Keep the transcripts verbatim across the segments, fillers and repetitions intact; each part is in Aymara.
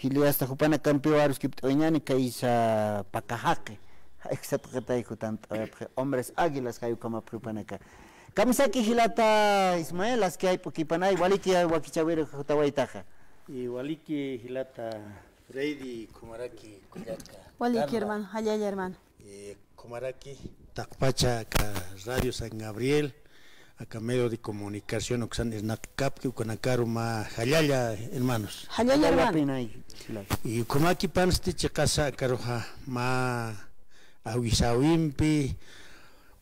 Chile hasta jupanakampiwa aruskipt'awayañäni kaysa Pacajaqui. Jaysa tuqitay jutant'awayapxi, hombres águilas jay ukhamapxi jupanaka. Kamisaki jilata Ismael, aski jayp'ukipanay, waliki wakichäwir jutawaytaxa. Y waliki jilata Freddy, ukhamaraki kullaka Waliki, Carla. Hermano, jallalla, hermano. Eh, ukhamaraki taqpacha aka Radio San Gabriel, aka medio de comunicación uksan irnaqkapki, ukanakaru mä jallalla, hermanos. Jallalla, hermano. Jallallapinay, claro. Y ukhamakipansti chiqasa akaruxa mä awisäwimpi,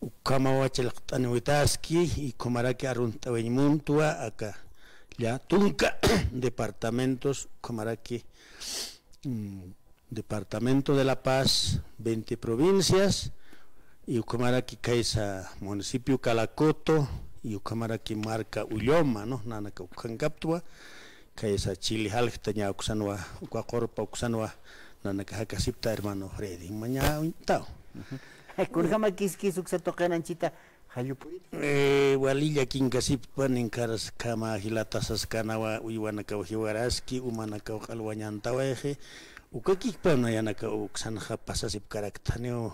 ukhamawa ch'allqt'aniwitaski, y ukhamaraki arunt'awayañ muntwa aka llä tunka departamentos, ukhamaraki, mm, Departamento de La Paz, veinte provincias, y ukhamaraki kaysa municipio Calacoto, y ukhamaraki marca Ulloma, ¿no? Nanaka ukhankaptwa, kaysa Chile jaljtaña uksanwa, uka qurpa uksanwa, nanaka jakasipta hermano Freddy. Maña uñtaw. Ujú. Kunjamakis kis uksa tuqin anchhita, Jallupuyta. Eh, wali llakinkasipxpan, inkaraskhama jilata saskanawa, uywanakaw jiwaraski, umanakaw q'al wañantawayxi, ukakikpana yanaka uksanxa pasasipkarakta, janiw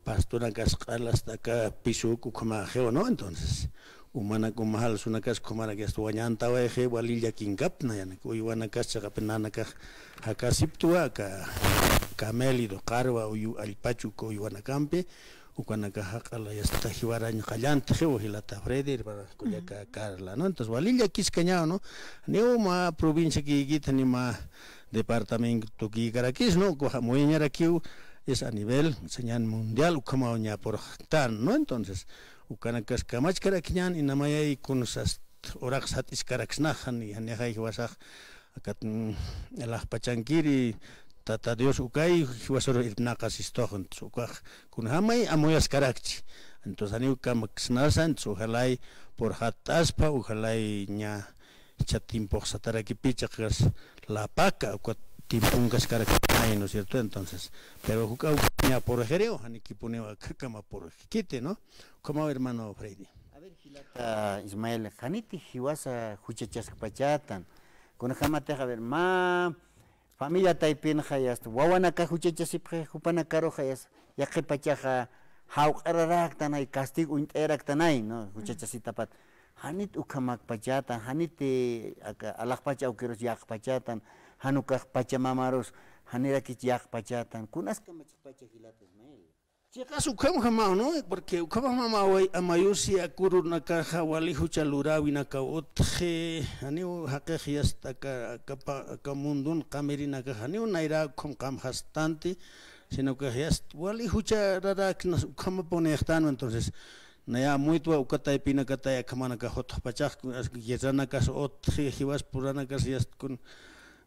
pastonakas q'al hasta aka pisuk ukhamaxiw, ¿no? Entonces, umanak, uma jalsunakas ukhamaraki hasta wañantawayxi, wali llakinkapna yanaka, uywanakas chiqapi nanakax jakasiptwa, aka camélido, qarwa, uyu, allpachu, uka uywanakampi, Ukanakaxa q'ala yasta jiwarañ qallantxiw, jilata Freddy, hermana kullaka Carla, ¿no? Entonces, wali llakiskañaw, ¿no? Niw mä provinciakikit, ni mä departamentokirakis, ¿no? Ukaxa amuyañarakiw, es a nivel, señal mundial, ukhamaw ña purxtan, ¿no? Entonces, ukanakas kamachkarakiñän, inamayay kunsas uraqsat iskaraksnax, jani, janixa jiwasax, akat, mm, alaxpachankiri, Tata Dios ukay, jiwasarux irpnaqasistux, entonces, ukax, kunjamay amuyaskarakchi. Entonces, janiw kamaksnasa, entonces, ojalay purxatt'aspa, ojalay ña, jichha tiempox satarakipï chiqas lapaka, uka tiemponkaskarakimay, ¿no es cierto? Entonces, pero juk'a, uka ña purxiriw, janikipuniw akakama purxkiti, ¿no? Ukhamaw, hermano Freddy. A ver, jilata Ismael, janiti jiwasa juchachaskpachätan. Kunjamatix, a ver, mä familia taypinxa, yasta, wawanakax juchachasipxi, jupanakarux, yasta, yaqhipachaxa jawq'araraktanay, castigo uñt'ayaraktanay, ¿no? Juchachasitapat. Janit ukhamakpachätan, janiti aka alaxpach awkirus yäqpachätan, jan ukax pachamamarus janirakich yäqpachätan. Kunas kamachpacha, jilata Ismael. Chiqas ukhamjamaw, ¿no? Porque ukhamjamaw amayusi akurunakaxa wali jucha luräwinakaw utji, janiw jaqix yasta aka, aka pa, aka mundun qamirinakax janiw nayra ukham qamxastanti, sino que yasta wali juchararaknas ukhamapunixtanwa, entonces, naya amuytwa uka taypinakatay akhamanakax utjpachax, guerranakas utji, jiwas puranakas yasta kun,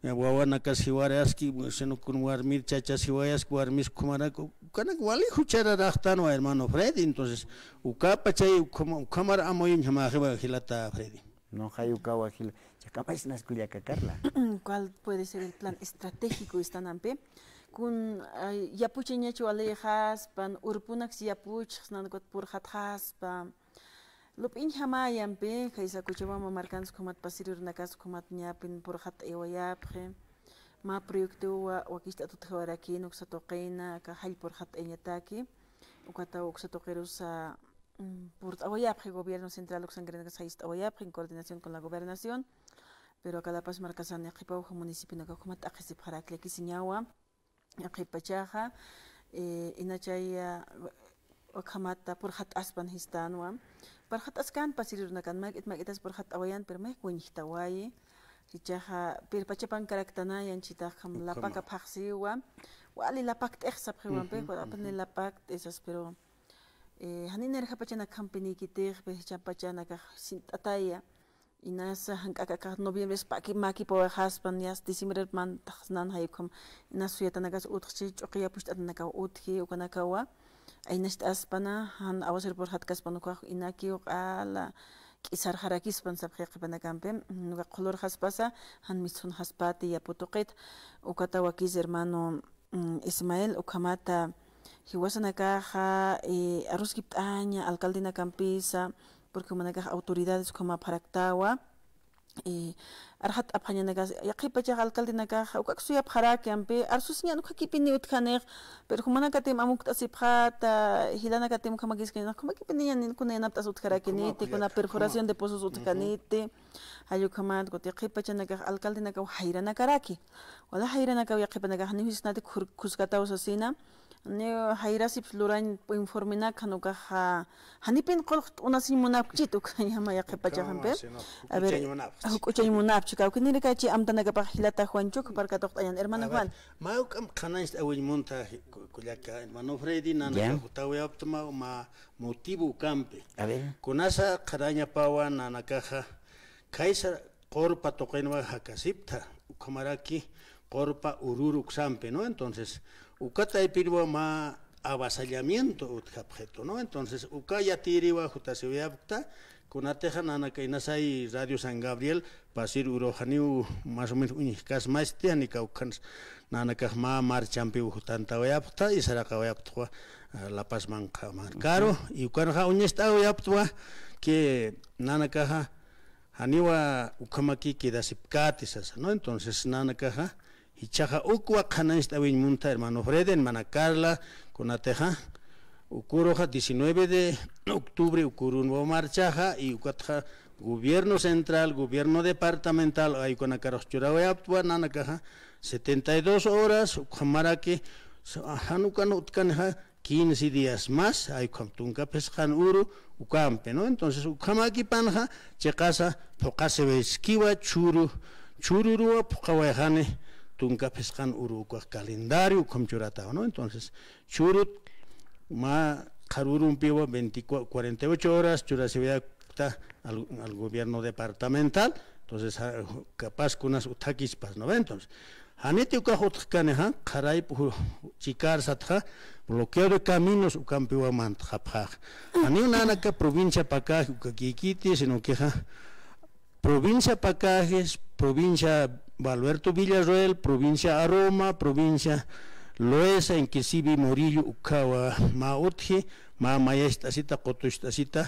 wawanakas jiwaraski, sino kun warmir chachas jiwayaski, warmis ukhamaraki, ukanak wali juchararaxtanwa, hermano Freddy, entonces, ukapachay, ukhama, ukhamar amuyuñjamaxiwa, jilata Freddy. No, jay ukawa, jila, chaqamasnas kullaka Carla. ¿Cuál puede ser el plan estratégico istanampi? Kun, ay, yapuchañach walixaspan, urpunaks yapuchxsnan, ukat purxatxaspa, Lup'injamay ampi, jaysa Cochabamba markans ukhamat pasiri urunakas ukhamat ñapin purxat'aywayapxi. Mä proyectowa wakicht'at utjawarakïn uksa tuqina, aka jall purxat'ayañataki. Ukataw uksa tuqirusa, mm, purt'awayapxi gobierno central uksankarinakas jayist'awayapxi en coordinación con la gobernación. Pero aka La Paz markasan yaqhipaw municipiona ukhamat t'aqhisipxarak llakisiñawa. Yaqhipachaxa, eh, inachay, ah, ukhamata purxat'aspan jistanwa. Purxat'askan pasiri urunakan mak'it mak'itas purxat'awayan, pero mayk wañjtawayi. Jichhaxa, pero pachapankaraktanay, anchhitax ukham lapaka phaxsiwa. Wali lapakt'ix sapxiwampi, apani lapakt'isas, pero, eh, janina irjapachanak ukhampinïkitix, pero jichhapachanakax sint'ataya. Inasa jank'ak aka noviembres paki, makipawayxaspan, yasta diciembre mantaxsnan jay ukham, inas suyatanakas utjchi, ch'uqi yapucht'atanakaw utji, ukanakawa, aynacht'aspana, jan awasir purxatkaspan ukax inakiw q'ala k'isarxarakispan sapxi qhipanakampi, uka qhulurxaspasa, jan mistsunxaspati yapu tuqit, ukata wakis hermano, Mm, Ismael, ukhamata jiwasanakaxa, eh, aruskipt'aña alcaldenakampisa, porque jumanakax autoridades ukhamapxaraktawa, eh, arxat'apxañanakax, yaqhipachax alcaldenakax, ukak suyapxaraki ampi, arsusiñan ukhamakipini utjanix, pero jumanakatim amukt'asipxata, jilanakatim ukhamakiskan, ukhamakipiniñan, kuna yanapt'as utjarakiniti, kuna perforación de pozos utjaniti, jall ukhamat, kuti yaqhipachanakax alcaldenakaw jayranakaraki, wala jayranakaw yaqhipanakax, ni jisnati khuskataw sasina, ni jayrasip lurañ informenak, jan ukaxa, janipin qullqt'unasiñ munapkchit, ukañama yaqhipachaxampi. A ver, juk'uchañ munapchi, kawkinirakachi amtanakapax jilata Juanchuk, parkatuqt'añan, hermano Juan. Mä uk'amp qhanañcht'awiñ munta, ku-, kullaka, hermano Freddy, nanaka jutawayaptma, mä motivo ukampi. A ver. Kunasa qharañapawa nanakaxa, khaysa qurpa tuqinwa jakasipta, ukhamaraki qurpa Oruro uksampi, ¿no? Entonces, uka taypinwa mä avasallamiento utjapxitu, ¿no? Entonces, uka yatiriwa jutasiwayapkta, kunatixa nanaka inasay Radio San Gabriel, pasir urux janiw más o menos uñjkasmasti, jani kawkhans nanakax mä marchampiw jutantawayapkta, y saraqawayapktwa, ah, La Paz manqha markaru, y ukanxa uñast'awayapktwa que nanakaxa, janiwa ukhamaki quedasipkati sasa, ¿no? Entonces, nanakaxa, jichhaxa ukwa qhanañcht'awiñ munta, hermano Fred, hermana Carla, kunatixa, ukuruxa diecinueve de octubre, ukurunwa marchaxa, y ukatxa gobierno central, gobierno departamental, ay ukanakarux churawayaptwa, nanakaxa, setenta y dos horas, ukhamaraki, sa-, jan ukan utjkanixa, quince días más, ay ukham tunka phisqan uru ukampi, ¿no? Entonces, ukhamakipanxa, chiqasa, phuqasiwayiskiwa, churu, chururuwa phuqawayxani, tunka phisqan uru ukax calendario, ukham churatawa, ¿no? Entonces, churut, mä qharurumpiwa veinticuatro, cuarenta y ocho horas, churasiwayapkta al, al gobierno departamental, entonces, ja, capaz kunas utjakispas, ¿no ve? Entonces, janiti ukax utjkanixa, qharayp ju-, chikarsatxa, bloqueo de caminos ukampiwa mantxapxax. Janiw nanaka provincia Pacajes ukakïkiti, sino quexa provincia Pacajes, provincia Valberto Villarroel, provincia Aroma, provincia Loesa, Inquisivi, Murillo, ukhawa mä utji, mä mayacht'asita, qutucht'asita,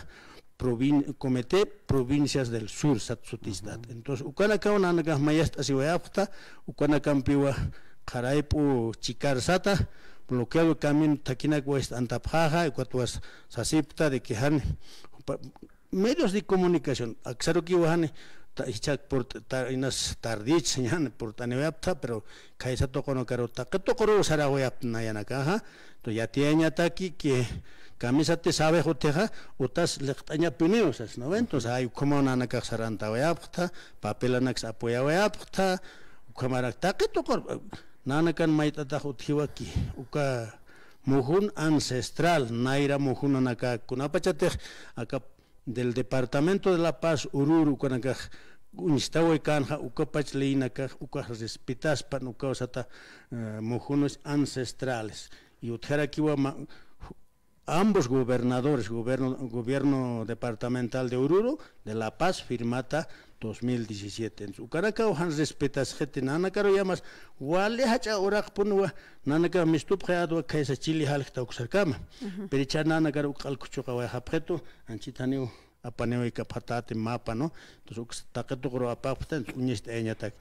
provin-, Comité Provincias del Sur, sat sutistat. Entonces, ukanakaw nanakax mayacht'asiwayapxta, ukanakampiwa qharayp'u chikarsata, bloqueo de camino thakinak wayacht'antapxaxa, ukatwa sasipkta de que jan, pa-, medios de comunicación, aksarukiwa jani, ta-, jichhak purt-, ta-, inas tardich, ñan purt'aniwayapxta, pero khaysa tuqunakaru taqi tuquru sarawayapxta nayanakaxa, entonces yatiyañataki que kamisati sawix utjixa, utas liqt'añapiniw sas, ¿no ve? Entonces, ay, ukhamaw nanakax sarantawayapxta, papelanaks apoyawayapxta, ukhamarak taqi tuqur, nanakan mayt'atax utjiwaki, uka mujun ancestral, nayra mujunanaka, kunapachatix aka del departamento de La Paz, Oruro, ukanakax uñstawaykanxa, ukapach leynakax, ukax respetaspan, ukaw sata, eh, mujunus ancestrales. Y utjarakiwa ma-, ambos gobernadores, gobierno, gobierno departamental de Oruro, de La Paz, firmata dos mil diecisiete. Entonces, ukanakaw jan respetasxiti, nanakaru yamas, wali jach'a uraqpunwa, nanaka mistupxayatwa, khaysa chili jaljta uksarkama. Pero jichha nanakaru uk q'al kuchuqawayxapxitu, anchit janiw apaniway kapxatäti mapa, ¿no? Entonces, uks taqi tuquru apapxta, entonces, uñacht'ayañatak.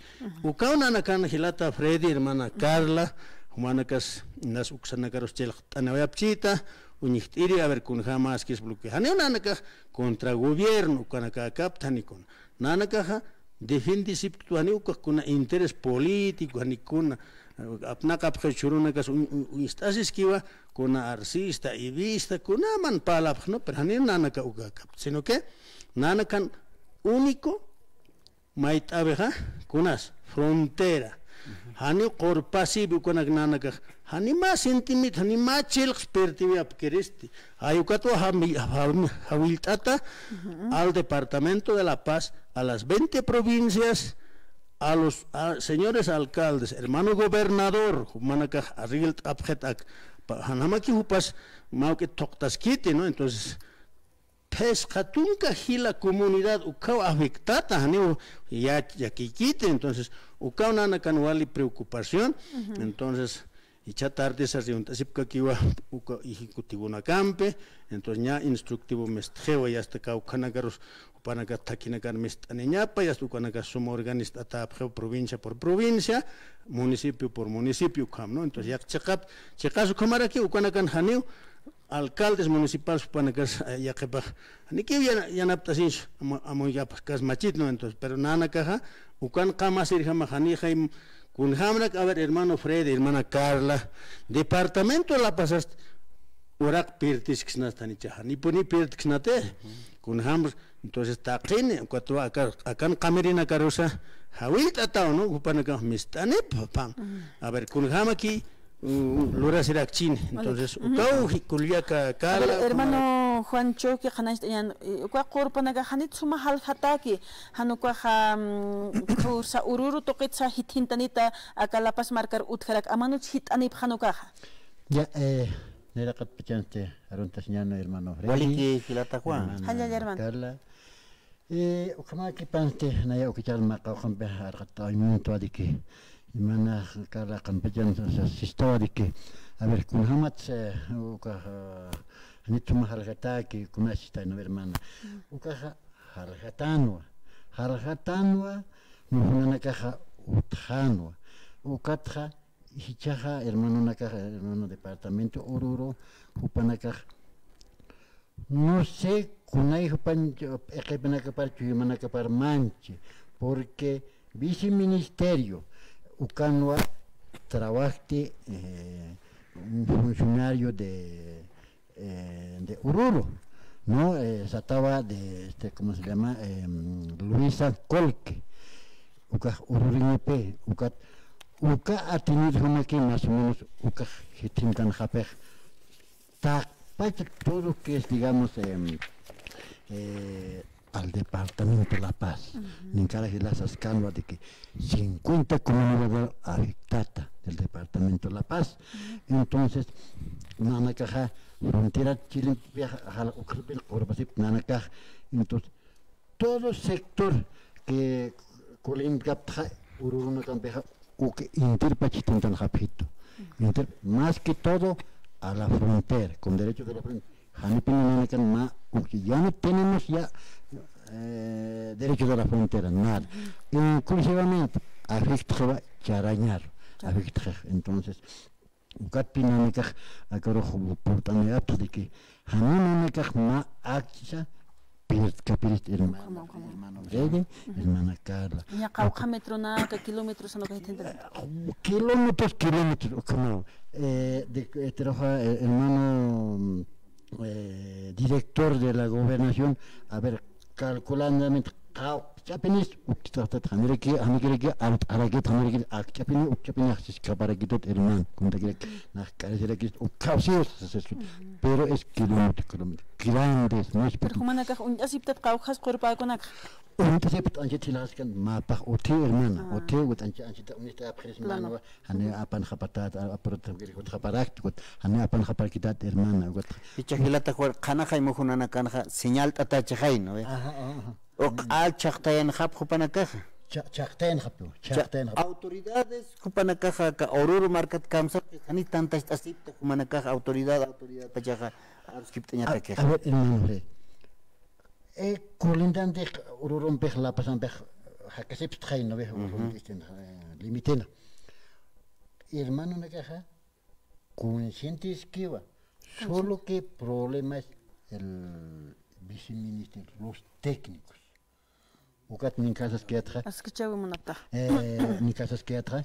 Ukaw nanakan jilata Freddy, hermana Carla, jumanakas, nas uksanakarus chilqt'aniwayapchita, uñjt'iri, a ver, kunjamaskis bloqueo. Janiw nanakax contra gobierno, ukanaka akapta, jani kuna. Nanakaxa, defiendisipktu, jani ukax kuna interés político, jani kuna, eh, apnaqapxi churunakas uñ-, uñ-, uñst'asiskiwa, kuna arsista, ivista, kunaman parlapxi, ¿no? Pero jani nanaka uka akapta, sino que nanakan único mayt'äwixa, kunas, frontera. Jani qurpasiwi ukanak nanakax, jani mä centímetro, jani mä chilqs pertiwi apkiristi. Ay ukatwa jami-, jami-, jawillt'ata al departamento de La Paz, a las veinte provincias, a los, a, señores alcaldes, hermano gobernador, jumanakax arreglt'apxit ak, pa-, janjamaki jupas mä juk'it thuqtaskiti, ¿no? Entonces, phisqa tunka jila comunidad ukaw afectata, janiw ya-, llakiykiti, entonces, ukaw nanakan wali preocupación, entonces, Jichha tardesa riwint'asipkakiwa uka ejecutivonakampi, entonces ña instructivo mistxiwa, ya hasta kawkhanakarus jupanaka thakhinakar mist'aniñapa, ya hasta ukanaka suma organist'atäpxiw provincia por provincia, municipio por municipio ukham, ¿no? Entonces, yaq chiqap, chiqas ukhamaraki ukanakan janiw, alcaldes municipales jupanakas, eh, yaqhipax, janikiw yana-, yanapt'asiñs, amu-, amuykapax kas machit, ¿no? Entonces, pero nanakaxa, ukan qamasirjama janixay, kunjamrak, a ver, hermano Freddy, hermana Carla, departamento La Paz ast, uraq pirtisksnastanicha, janipuni pirtisksnati, kunjamr, entonces, taqini, ukat aka, akan qamirinakarusa, jawillt'ataw, ¿no? Jupanakax mist'anip, pam. A ver, kunjamaki, mm, lurasirakchini. Entonces, ukaw, kullaka, a ver, Carla, hermano Juancho, ki qhanañcht'añan, eh, uka qurpanaka janit suma jaljataki, jan ukaxa, mm, khursa Oruro tuqitsa jithintanita, aka La Paz markar utjarak, amanuch jit'anip jan ukaxa. Ya, eh, nayraqat pachansti aruntasiñäni, hermano Freddy. Waliki, jilata Juan. Hermana Carla. Eh, ukhamakipansti, naya uka ch'allma qawqhampi arqat awaymuntwa de que, hermana Carla qanpachan sa-, sa-, sistawa de que, a ver, kunjamat, eh, uka, ah, janit suma jaljataki, kunasistayna, hermana. Ukaxa jaljatanwa, jaljatanwa, muxnanakaxa utjanwa. Ukatxa, jichhaxa, hermanonakaxa, hermano departamento Oruro, jupanakax, no sé, kunay jupan, p'iqipinakapar, chuymanakapar manchi, porque viceministerio, ukanwa trabajti, eh, un funcionario de, eh, de Oruro, ¿no? Eh, satawa de, este, ¿cómo se llama? Em, Luisa Colque, ukax ururuñapi, ukat, uka atinirjamaki más o menos, ukax jithintanxapix, taqpacha todo que es, digamos, em, eh, al departamento La Paz. Ninkara jila saskanwa de que cincuenta comunidades afectada del departamento La Paz. Entonces, nanakaxa frontera Chile, ukhapin qurpasip nanakax. Entonces, todo sector que colindkaptxa, ururunakampixa, uka intirpach jithintanxapxitu. Intir, más que todo a la frontera, con derecho de la frontera. Janipini nanakan mä, uka, ya no tenemos ya, eh, derecho de la frontera, nada. Inclusivamente, afectxiwa charañaru, afectxix. Entonces, ukatpi nanakax, akarux purt'anayapta de que, jani nanakax mä akcha pirtkapirist, hermana, hermano Freddy, hermana Carla. Ña qawqha metronaka, kilómetros, anaka jithintanita. Kilómetros, kilómetros, ukhamaw. Eh, de, eh, trabaja, eh, hermano, eh, director de la gobernación, a ver, calculandamente, qawqchapinis, ukchitaxtat, janiraki, janikiraki, art'arakit, janiraki, akchapini, ukchapini, axsiskaparakitut, hermano, kuntakiraki, nax k'arisirakit, ukhawsiw, pero es kilómetro, kilómetro, grandes, ¿no? Pero jumanakax uñt'asiptat qawqhas qurpäkunakax. Uñt'asiptat anchit jilaskan, mapax utji, hermana, utji, ukat anchit, anchit, uñt'asiptat apxiris, hermano. Jani apanxapatat, a-, apurutamkir jutxaparakta, ukat, jani apanxaparkitat, hermana, ukat. Jichha jilata Juan, qhanaxay muxunanakanxa, señalt'atachixay, ¿no ve? Ajá, ajá, ajá. Uka chhaqtayanxapx jupanakaxa. Chha-, chhaqtayanxapxiw, chhaqtayanxapxiw. Autoridades jupanakaxa, aka Oruro markat kamsapxi, jani tantacht'asipta jumanakaxa, autoridad, autoridad pachaxa, aruskipt'añatakixa. A, a ver, hermano, ve. Eh, colindante Orurompix, La Pazampix, jakasiptxay, ¿no ve? Este, eh, límitena. Hermanonakaxa, conscientiskiwa. Solo que problema es el viceministro, los técnicos. Ukat ninkasaskayatxa. Askichäwi munapta. Eh, ninkasaskayatxa.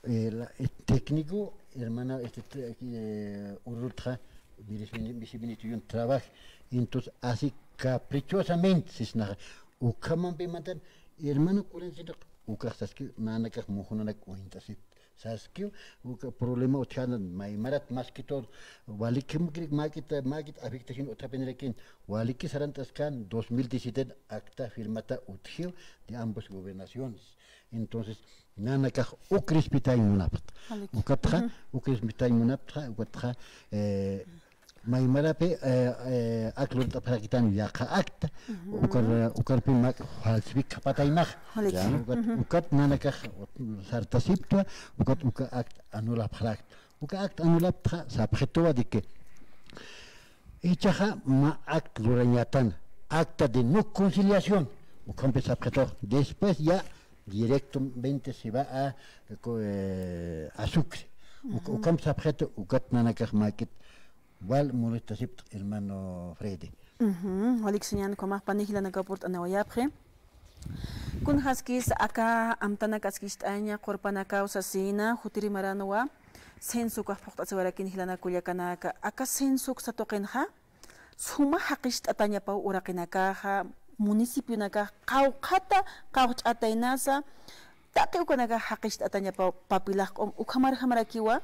Eh, la, eh, técnico, hermana, este, te-, eh, Orurotxa, viceministro, viceministro, y un trabajo. Entonces, así caprichosamente, sisnaxa. Ukhamampi mantan, hermano, cuarenta y cinco, ukax saski, nanakax muxunanak uñt'asipta. Saskiw, uka problema utjänan, maymarat, más que todo, waliki, mäkit, mäkit afectación utjapinirakin, waliki sarant'askan, dos mil diecisiete acta firmata utjiw de ambas gobernaciones. Entonces, nanakax uk respetañ munapxta. Waliki. Ukatxa, uk respetañ munapxta, ukatxa, eh, maymarapi, eh, eh, ak lurt'apxarakitan yaqha acta, ukar, ukarpi mak falsificapataynax. Waliki. Ya. Ukat, ukat nanakax sartasiptwa, ukat uka acta anulapxarakta. Uka acta anulapta sapxituwa de que ichaxa mä acta lurañatan, acta de no conciliación, ukhampi sapxituwa. Después ya directamente se va a, eh, co-, eh, a Sucre. Uk-, Ujú. Ukhampi sapxitu, ukat nanakax mäkit wal molestasipta, hermano Freddy. Ujú. Walik siñan, ukhamax pani jilanakaw purt'anawayapxi. Kunjaskis aka amtanak askicht'aña, qurpanakaw sasina, jutiri maranwa, censo ukax phuqt'asiwarakin jilanak kullakanaka. Aka censo uksa tuqinxa, suma jaqicht'atañapaw uraqinakaxa, municipionakax qawqhata qawqch'ataynasa, taqi ukanakax jaqicht'atañapaw papilax q'um, ukhamarjamarakiwa,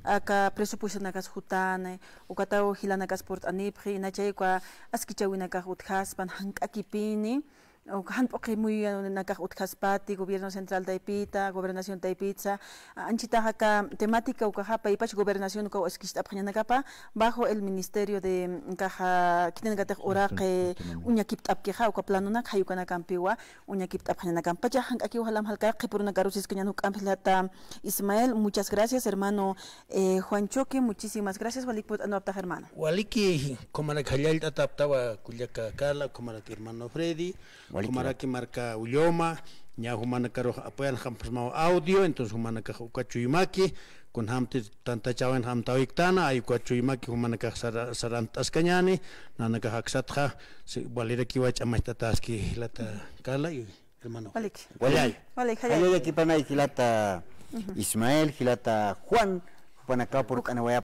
aka presupuestonakas jutani, ukataw jilanakas purt'anipxi, inachay uka askichäwinakax utjaspan, jank'akipini, uka jan p'uqi muyunakax utjaspati, gobierno central taypita, gobernación taypitsa, anchitax aka temática ukaxa, paypach gobernación ukaw askicht'apxañanakapa, bajo el ministerio de, mm, kaxa, khitinakatix uraqi, uñakipt'apkixa, uka planonak jayukanakampiwa, uñakipt'apxañanakampacha, jank'akiw jalam jalkar, qhipurunakaru siskañan juk'ampi jilata Ismael, muchas gracias, hermano, eh, Juan Choque, muchísimas gracias, walik purt'anawaptax, hermano. Waliki, ukhamaraki jallallt'ataptawa kullaka Carla, ukhamaraki hermano Freddy, Walik, ukhamaraki marka Ulloma, ña jumanakarux apoyanxampasmaw audio, entonces jumanakax uka chuymaki, kunjamti tantachäwinxa amtäwiktana, ay uka chuymaki jumanakax sara-, sarant'askañäni, nanakax aksatxa, si, walirakiwa ch'amacht'ataski jilata Carla, y hermano. Walik. Walik. Jallay. Walik, jallay. Jallallakipanay jilata Ujú. Ismael, jilata Juan, jupanakaw purt'anawayapxi.